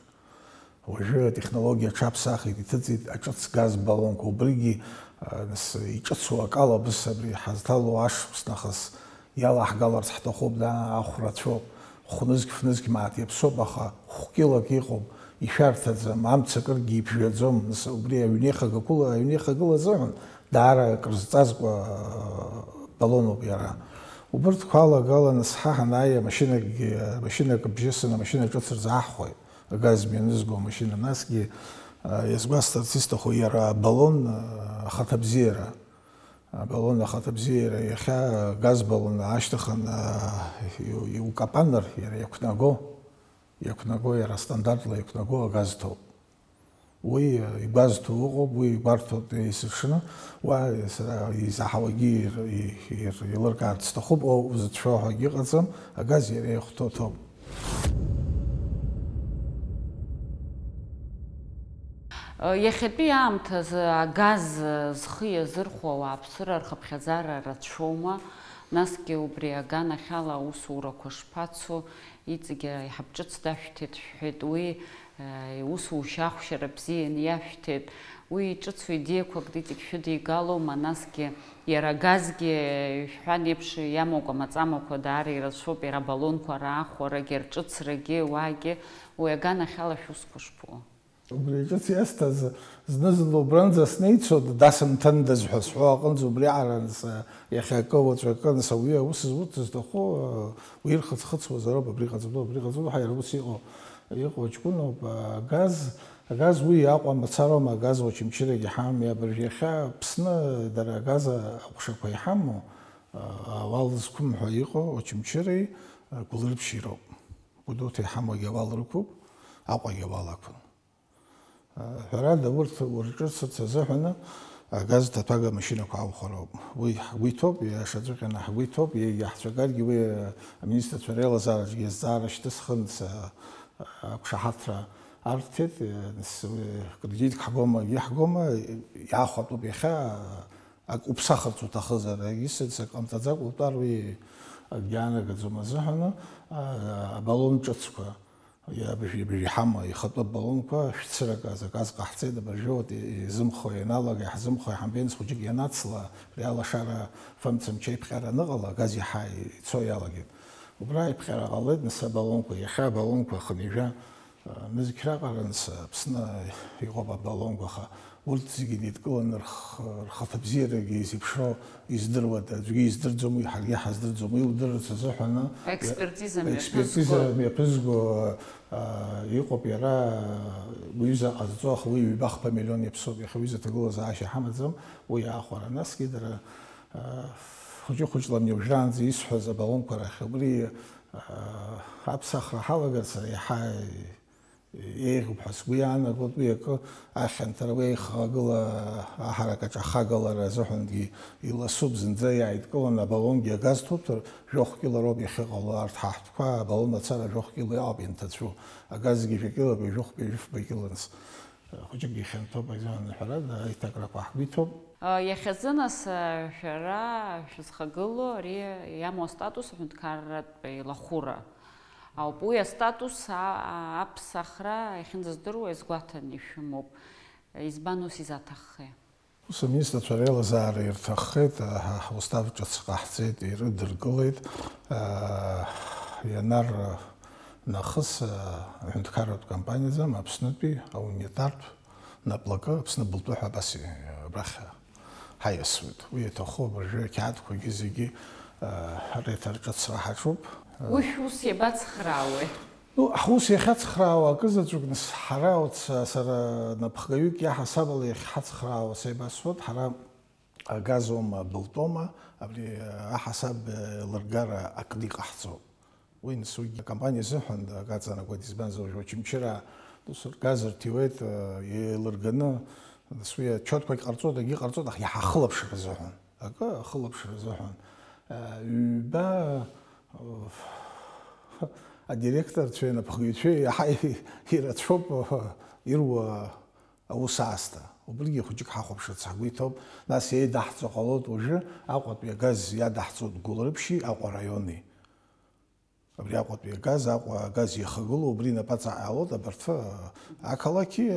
Уажәы атехнологиа аҽаԥсахит, иҭыҵит аҿыц газ баллонқәа, убригьы, а, нас, иҿыцу акалабыс абри ҳазҭало ашықәс нахыс Иалаҳгаларц ҳҭахуп, даа, ахә рацәоуп. Хә-нызқь, ф-нызқь мааҭ иаԥсоуп, аха хә-кьылак иҟоуп, ишәарҭаӡам, амца акыргьы иԥжәаӡом. Нас убри аҩнеихагақәа, аҩнеихагыла азыҳәан даара акрызҵазкуа, аа, баллонуп иара. Убырҭқәа алагаланы сҳа ҳанааи, амашьынагьы, машьынак бжьысны, амашьына ҿыц рзааҳхәеит, агаз мҩанызго амашьына. Насгьы, аа, иазгәасҭарц исҭаху иара абаллон, аа, ахаҭабзиара. Абаллон ахаҭабзиара иахьа агаз баллон аашьҭыхын, а, иу-, иукапаныр, иара иақәнаго, иақәнаго, иара стандартла иақәнаго агаз ҭоуп. Уи, а, игәазҭо ыҟоуп, уи игәарҭоит есыҽны. Уа, сара изаҳауагьы ир-, и-, ир-, еилыркаарц сҭахуп, о, узыцәшәо ҳәагьы ыҟаӡам, агаз иара иахәҭоу ҭоуп. Иахьатәи аамҭазы агаз зхы иазырхәо ауааԥсыра рхыԥхьаӡара рацәоума? Насгьы убри аганахьала аусурақәа шԥацо? Иҵегьы иҳаԥҿыц дашәҭеит шәҳәеит, уи, э, усушьа ахәшьара бзиан иашәҭеит. Уи ҿыцу идеиақәак иҵегь шәыдигалома? Насгьы иара агазгьы, ишәҳәан еиԥш, иамоу амаҵамақәа даара ирацәоуп, иара абаллонқәа раахәарагьы, рҿыцрагьы, уаагьы, уи аганахьала шәусқәа шԥоу? Убри ҿыц иасҭаз, зны-зынла убранӡа снеицәоит, дасымҭындаз ҳәа сҳәо аҟынӡа, убриаҟара анс, иахьакы, уаҵәы акы, анс, ауаҩы аус зурц зҭаху, уи ирхыҵ-хыҵуазароуп, абри ҟаҵатәу, абри ҟаҵатәу ҳәа иара ус иҟоу, иҟоу ҷкәыноуп. Агаз, агаз уи Аҟәа мацароума, агаз Очамчырагь иҳамами, абыржә иахьа Аԥсны дара агаз аҟәшақәа иҳамоу, ауал зқәым ҳәа иҟоу Очамчыреи Гәылрыԥшьи роуп. Гәдоуҭа иҳамоугьы ауал рықәуп, Аҟәагьы ауал ақәын. Ҳәарада, урҭ урҿыцырц азыҳәаны агаз ҭаҭәага амашьынақәа аухароуп. Уи ҳгәы иҭоуп, иашаҵәҟьаны ҳгәы иҭоуп, иаҳцәагаргьы уи аминистрцәа реилазаараҿгьы азҵаара шьҭысхын, с-, ақәшаҳаҭра арҭеит, с-, кредитк ҳгома, акгьы ҳгома, иаахәатәуп иахьа, ак уԥсахырц уҭахызар, егьыс ак ҟамҵаӡакәа утәар уи акгьы аанагаӡом азыҳәаны, а, абаллон ҿыцқәа. Иабжьы-, ибжьы иҳама, ихатәы баллонқәа шәцырак азаказ ҟаҳҵеит, абыржәы, вот, и-, изымхо ианалага, иаҳзымхо иҳамбеи, нас хәыҷык ианацла, ари алашара фымца-мчеиԥҟьара аныҟала, агаз иаҳа ицо иалагеит. Убра иԥҟьара ҟалеит, нас абаллонқәа, иахьа абаллонқәа хынҩажәа, а, нызқь раҟара, нас Аԥсны иҟоуп абаллонқәа, аха Урҭ зегьы неидкыланы рх-, рхаҭабзиарагьы изеиԥшроу издыруада? Аӡәгьы издырӡом, уи ҳаргьы ҳаздырӡом. Уи удырырц азыҳәаны Експертиза мҩаԥызго. Експертиза мҩаԥызго, а, иҟоуп иара, уҩыза ҟазҵо, аха уи ҩба-хԥа миллион иаԥсоуп, иахьа уҩыза аҭагылазаашьа ҳамаӡам, уи аахәара. Насгьы дара, а, хәыҷы-хәыҷла амни уажәраанӡа исҳәаз абаллонқәа рахь, убри, а, аԥсахра ҳалагарц ара иаҳа еиӷьуп ҳәа сгәы иаанагоит, уи акы ахьанҭара, уи аихагыла, аҳаракаҿ ахагалара азыҳәангьы иласуп, зынӡа иааидкыланы абаллонгьы агаз ҭоуҭәар, жәохә кьыла роуп иахьыҟало, арҭ ҳа ҳтәқәа абаллон ацара жәохә кьыла ауп ианҭацәу, агазгьы жәа кьылак, ҩажәохә, ҩажәифба кьыланс. Хәыҷык ихьанҭоуп, азыҳәан ҳәарада, аиҭакрақәа ҳгәы иҭоуп. Иахьазы, нас, шәара шәызхагылоу ари иамоу астатус аҳәынҭқарратә еилахәыра ауп. Уи астатус, а-, а-, аԥсахра иахьынӡаздыруа иазгәаҭаны ишәымоуп. Избан ус изаҭаххеи? Ус аминистрцәа реилазаара ирҭаххеит, ҳа ҳустав ҿыц ҟаҳҵеит, ирыдыркылеит. Ианар нахыс аҳәынҭқарратә компаниаӡам, Аԥснытәи аунитартә наплакы, Аԥсны былтәы ҳәа абас абрахь ҳаиасуеит. Уи иаҭаху абыржәы ақьаадқәагьы зегьы реиҭарҿыцра ҳаҿуп. Уи шәус иабацхраауеи? Ну, ҳус иахьацхраауа акы заҵәык, нас, ҳара, уц-, сара напхгаҩык иаҳасабала иахьҳацхраауа сеибасҳәоит, ҳара агаз аума, абылтә аума, абри аҳасаб еилыргара акны иҟаҳҵоит. Уи, нас, уигьы акомпаниа изыҳәан акы аҵанакуеит, избанзар, уажә Очамчыра, нас, ргаз рҭиуеит, еилырганы, нас, уи ачотқәагь ҟарҵоит, акгьы ҟарҵоит, аха иаҳа ахылаԥшра азыҳәан. Акы ахылаԥшра азыҳәан. Ҩба, адиректорцәеи анапхгаҩцәеи иаҳа ирацәоуп ируа аус аасҭа. Убригьы хәыҷык ҳахәаԥшырц ҳгәы иҭоуп. Нас еидаҳҵо ҟалоит уажәы Аҟәатәи агаз иадаҳҵоит Гәылрыԥшьи Аҟәа араиони. Абри Аҟәатәи агаз, Аҟәа агаз иахагылоу, убри инапаҵаҟа иҟалоит абарҭ ақалақьи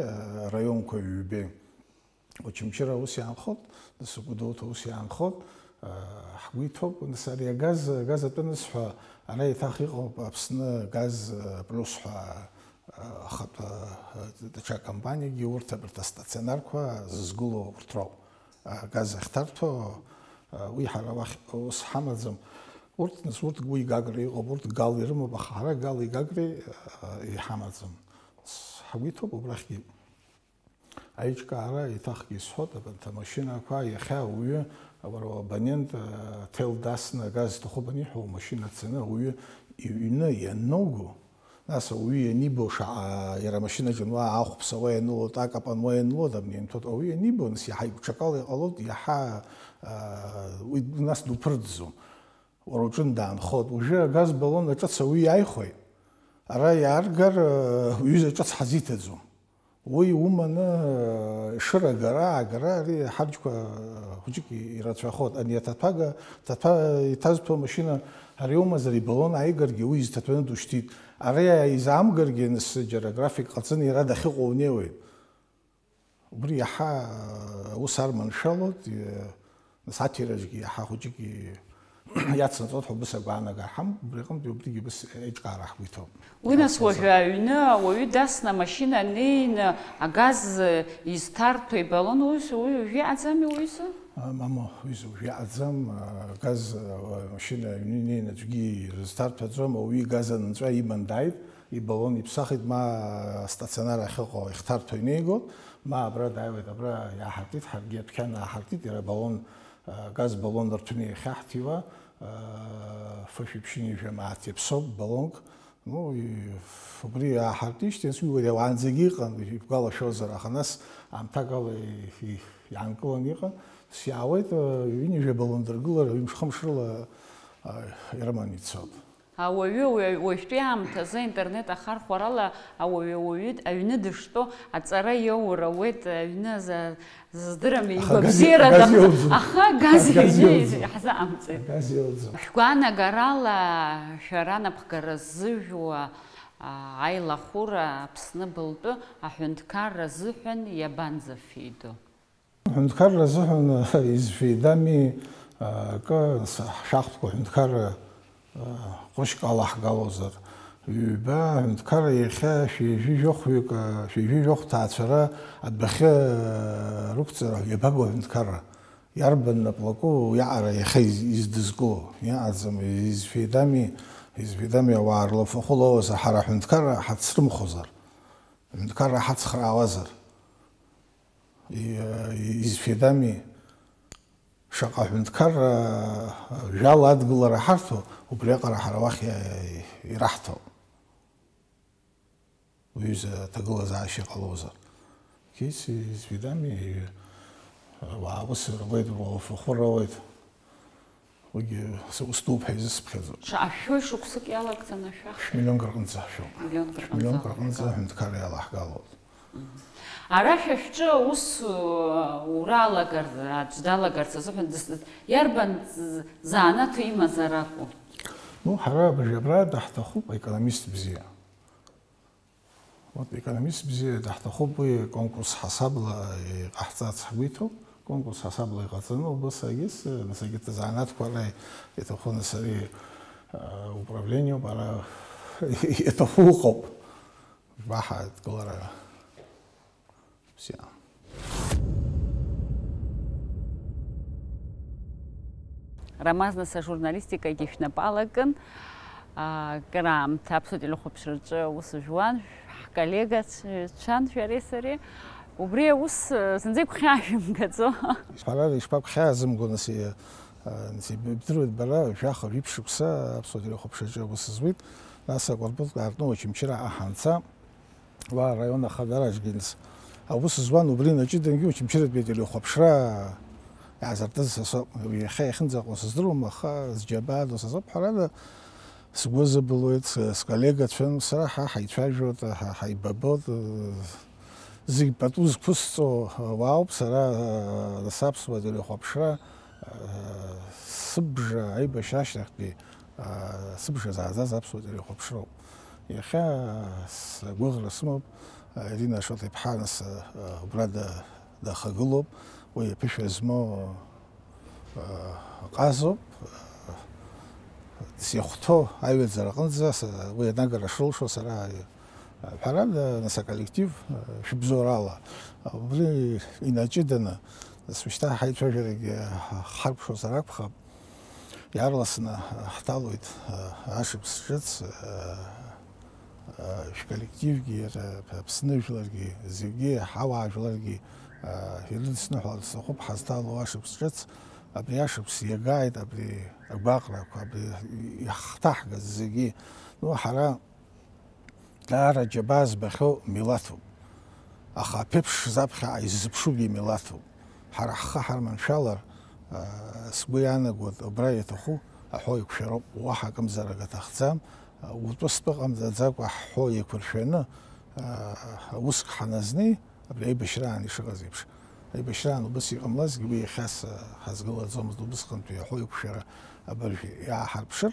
араионқәа ҩбеи. Очамчыра ус иаанхоит, нас, Гәдоуҭа ус иаанхоит, ҳгәы иҭоуп, нас, ари агаз, агаз атәы анысҳәа, ара еиҭах иҟоуп Аԥсны газ плюс ҳәа ахатә даҽа компаниагьы, урҭ абарҭ астационарқәа зызгылоу урҭ роуп. Агаз ахьҭарҭәо, уи ҳара уахь ус ҳамаӡам. Урҭ, нас, урҭ гәи гагра иҟоуп, урҭ гал ирымоуп, аха ҳара гали гагреи иҳамаӡам. Ҳгәы иҭоуп убрахьгьы. Аиҿкаара еиҭахгьы исҳәоит, абанҭ амашьынақәа иахьа ауаҩы, уара уабонент, ҭел дасны агаз сҭахуп аниҳәо, амашьына ацаны ауаҩы иҩны ианоуго, нас ауаҩы ианибо, шаҟа иара амашьына џьануа ахәԥса уа ианылоит, акапан уа ианылоит, абни ианҭоит, ауаҩы ианибо, нас иаҳа игәҽакала иҟалоит, иаҳа, уи нас дуԥырҵӡом. Уара уҿы даанхоит. Уажәы агаз баллон аҿыц ауаҩы иааихәеит. Ара иааргар, уҩыза ҿыц ҳазиҭаӡом. Уи уманы, шырагара, аагара, ари ҳарџьқәа хәыҷык ирацәахоит. Ани аҭаҭәага, ҭаҭәа иҭазҭәо амашьына ари умазар, ибаллон ааигаргьы, уи изҭаҭәаны душьҭит. Ари изаамгаргьы, нас, џьара график ҟаҵаны иара дахьыҟоу унеиуеит. Убри иаҳа аус арманшәалоит, нас аҭираҿгьы иаҳа хәыҷык иацнаҵоит ҳәа убыс агәаанагара ҳамоуп, убри аҟынтәи убригьы убыс еиҿкаара ҳгәы иҭоуп. Уи, нас, иацнаҵоит. Уажәы аҩны ауаҩы дасны амашьына неины агаз изҭарҭәо ибалон, уи, уи уажәы иҟаӡами, уҩыза? А, мамоу, уҩыза, уажәы иҟаӡам, а, агаз, а, амашьына аҩны инеины аӡәгьы ирызҭарҭәаӡом, ауаҩы игаз анынҵәа иман дааит, ибалон иԥсахит, ма астационар ахьыҟоу ихҭарҭәо инеигоит, ма абра дааиуеит, абра иааҳартит, ҳаргьы адәқьан ааҳартит, иара абалон, а, газ баллон рҭәны иахьаҳҭиуа, а, фышәи ԥшьынҩажәи мааҭ иаԥсоуп баллонк. Ну, и, убри иааҳартижьҭеи, нас уи уаанӡагьы иҟан, ибгәалашәозар, аха нас аамҭакала и, и, иаанкыланы иҟан, нас иаауеит, а, ҩынҩажәа баллон дыргылар, ҩымш-хымш рыла, а, ирыманы ицоит. Ауаҩы уа-, уажәтәи аамҭазы аинтернет ахархәарала ауаҩы ауаҩы аҩны дыштәоу аҵара иоур ауеит, аҩны за-, зыздырам, агаз, игәабзиара агаз дам-, иоуӡом. Аха агаз Агаз иоуӡом. Иаҳзаамҵеит. Агаз иоуӡом. Шәгәаанагарала шәара анапхгара ззыжәуа, а, аилахәыра Аԥсны былтәы аҳәынҭқарра азыҳәан иабанӡафеидо? Аҳәынҭқарра азыҳәан изфеидами, акы, ҳшахтқәа аҳәынҭқарра ҟәышк алаҳгалозар, ҩба аҳәынҭқарра иахьа шәи жәи жәохәҩык, шәи жәи жәохә ҭаацәара адәахьы рықәҵара иабаго аҳәынҭқарра? Иарбан наплаку иаҟара иахьа из-, издызкыло? Иаҟаӡам, изфеидами, изфеидами, ауаа рлафахәы лоуазар, ҳара аҳәынҭқарра ҳацрымхозар, аҳәынҭқарра ҳацхраауазар? И-, изфеидами, шаҟа ҳәынҭқарра жәала адгылара ҳарҭо, убриаҟара ҳара уахь иа-, ираҳҭо. Уҩыза аҭагылазаашьа ҟалозар. Кис изфеидами, ауаа ус руеит, уафахәы роуеит. Уигьы ус дууп ҳәа изысԥхьаӡо. Ша-, ашәшәои шықәсык иалагӡаны ашәах? Шәмиллионк рҟынӡа ашәоуп. Миллионк рҟынӡа. Шәмиллионк рҟынӡа аҳәынҭқарра иалаҳгалоит. Мгм. Ара шәа шәҿы аус, э, ура алагар-, аӡә далагарц азыҳәан дыз-, иарбан з-, занааҭ имазар акәу? Ну, ҳара абыржәы абра даҳҭахуп аекономист бзиа. Вот, економист бзиа даҳҭахуп, уи конкурс ҳасабла иҟаҳҵарц ҳгәы иҭоуп. Конкурс ҳасабла иҟаҵаны убас агьыс, нас агьырҭ азанааҭқәа ара иҭаху, нас ари, а, управлениоуп, ара иҭаху ыҟоуп. Баҳа адкылара. Бзиа. Рамаз, нас ажурналистикагьы шәнапы алакын. А, кыр аамҭа Аԥсуа телехәаԥшраҿы аус жәуан, ҳколлегацәан шәареи сареи. Убри аус, э, зынӡа игәхьаашәымгаӡо. Ҳәарада, ишԥагәхьаазымго, нас, э, нас, ибдыруеит, бара, жәаха, жәиԥшь шықәса Аԥсуа телехәаԥшраҿы аус зуеит, нас акәырпылк аартны Очамчыра аҳанца. Уа араион ахадараҿгьы, нас, аус зуан, убри инаҷыдангьы Очамчыратәи ателехәаԥшра иаазыртыз са соуп. Иахьа иахьынӡаҟоу сыздыруам, аха зџьабаадоу са соуп. Ҳәарада, сгәы азыбылуеит, с-, сколлегацәан, сара ҳа ҳаицәажәоит, ҳа ҳаибабоит, зегь пату зқәысҵо уаауп, сара, саԥсуа телехәаԥшра, сыбжа аибашьра ашьҭахьтәи, сыбжа зааӡаз аԥсуа телехәаԥшроуп. Иахьа сгәыӷра сымоуп, Ирина Ашоҭа-иԥҳа, нас, убра да-, дахагылоуп, уи аԥышәа змоу, ҟазоуп, сихәҭоу аҩаӡара аҟынӡа са-, уи анагара шылшо сара, ҳәарада, нас, аколлектив, шәыбзоурала, убри инаҷыданы, нас, шьҭа ҳаицәажәарагьы ҳаркәшозар акәхап. Иаарласны ҳҭалоит ашықәс ҿыц, шәколлективгьы, иара Аԥсны жәларгьы, зегьы, ҳауаажәларгьы ирыдысныҳәаларц сҭахуп ҳазҭало ашықәс ҿыц. Абри ашықәс иагааит, абри агәаҟрақәа, абри иаҳҭаҳгаз зегьы. Ну, ҳара даара џьабаа збахьоу милаҭуп. Аха аԥеиԥш заԥхьа ҳаиззыԥшугьы милаҭуп. Ҳара ҳхы ҳарманшәалар, а, сгәы иаанагоит, убра иаҭаху аҳәо еиқәшәароуп, уаҳа акымзарак аҭахӡам. А, утәы-стәы ҟамҵаӡакәа ҳҳәо еиқәыршәаны, а, уск ҳаназнеи, абри аибашьраан ишыҟаз еиԥш. Аибашьраан убыс иҟамлазгьы, уи иахьа са ҳазгылаӡомызт, убысҟантәи аҳәо еиқәшәара абыржә иааҳарԥшыр,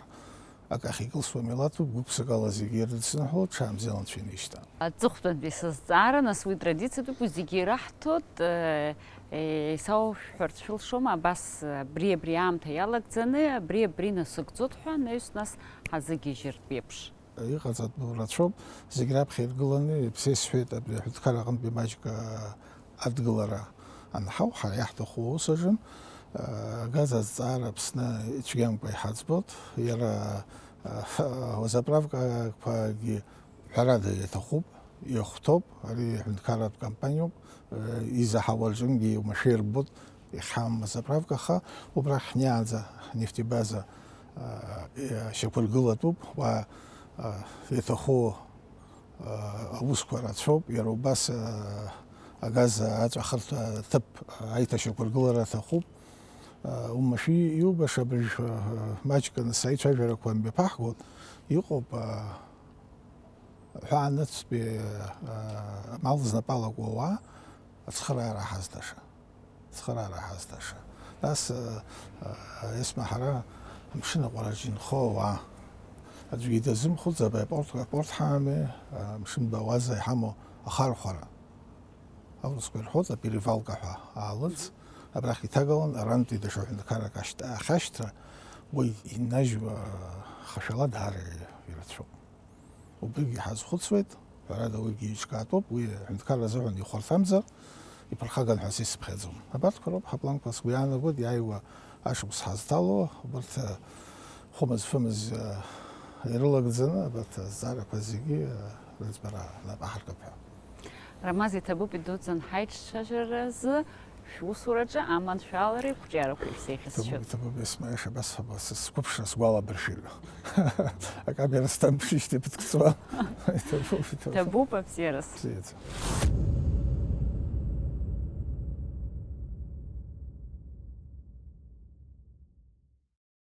Акы ахьикылсуа милаҭуп, гәык-ԥсыкала зегьы ирыдсныҳәо, ҽаанбзиала анцәа инеишьҭаан. Аҵыхәтәантәи сызҵаара, нас, уи традициатәуп, уи зегьы ираҳҭоит, э, э, исауҳәарц шәылшома, абас, э, абри, абри аамҭа иалагӡаны, абри, абри насыгӡоит ҳәа, анаҩс, нас, ҳазыгьежьыртә еиԥш? Иҟаҵатәу рацәоуп, зегь раԥхьа иргыланы, иԥсеисҳәеит абри аҳәынҭқар аҟынтәи маҷк, э, адгылара анҳау, ҳара иаҳҭаху аус аҿы, агаз азҵаара Аԥсны ицәгьамкәа иҳаӡбоит. Иара, а, заправкақәагьы, ҳәарада, иаҭахуп, ихәҭоуп, ари ҳәынҭқарратә компаниоуп, а, изаҳауа рҿынгьы иумашәа ирбоит, ихьам азаправка, аха убрахь ҳнеиаанӡа ҳнефтебаза, а, шьақәыргылатәуп, уа, а, иаҭаху аусқәа рацәоуп, иара убас, агаз аҵәахырҭа ҭыԥ аиҭашьақәыргылара аҭахуп. Умашәи иубаша абыржә, маҷк аныс аицәажәарақәа мҩаԥаҳгоит, иҟоуп, ҳәаанырцәтәи амал знапы алаку ауаа ацхыраара ҳазҭаша. Цхыраара ҳазҭаша. Нас, э, э, Есма, ҳара амшын аҟәараҿы инхо ауаа аӡәгьы дазымхәыцӡап, апорт, апорт ҳамами, амшын бауаза иҳамоу ахархәара. Аурысқәа ирҳәоит, аперевалка ҳәа аалыҵ, абрахь иҭагалан, арантәи даҽа ҳәынҭқаррак ашьҭ-, ахьашьҭра, уи иннажьуа хашәала даара ирацәоуп. Убригьы ҳазхәыцуеит, ҳәарада, уигьы еиҿкаатәуп, уи аҳәынҭқарра азыҳәан ихәарҭамзар, иԥырхаган ҳәа са исыԥхьаӡом. Абарҭқәа роуп ҳапланқәа, сгәы иаанагоит, иааиуа ашықәс ҳазҭало, убарҭ, э, хәымыз-фымыз, э, ирылагӡаны, абарҭ азҵаарақәа зегьы, э, рыӡбара нап аҳаркып ҳәа. Рамаз, иҭабуп идуӡӡан ҳаиҿцәажәаразы. Шәусураҿы аманшәалареи қәҿиарақәеи шәзеиӷьасшьоит. Иҭабуп, иҭабуп, Есма, иаша абас ҳәа, са сқәыԥшра сгәалабыршәеит. Акамера сҭамԥшижьҭеи ԥыҭк ҵуа. Иҭабуп, иҭабуп. Иҭабуп, абзиараз. Бзиаӡа.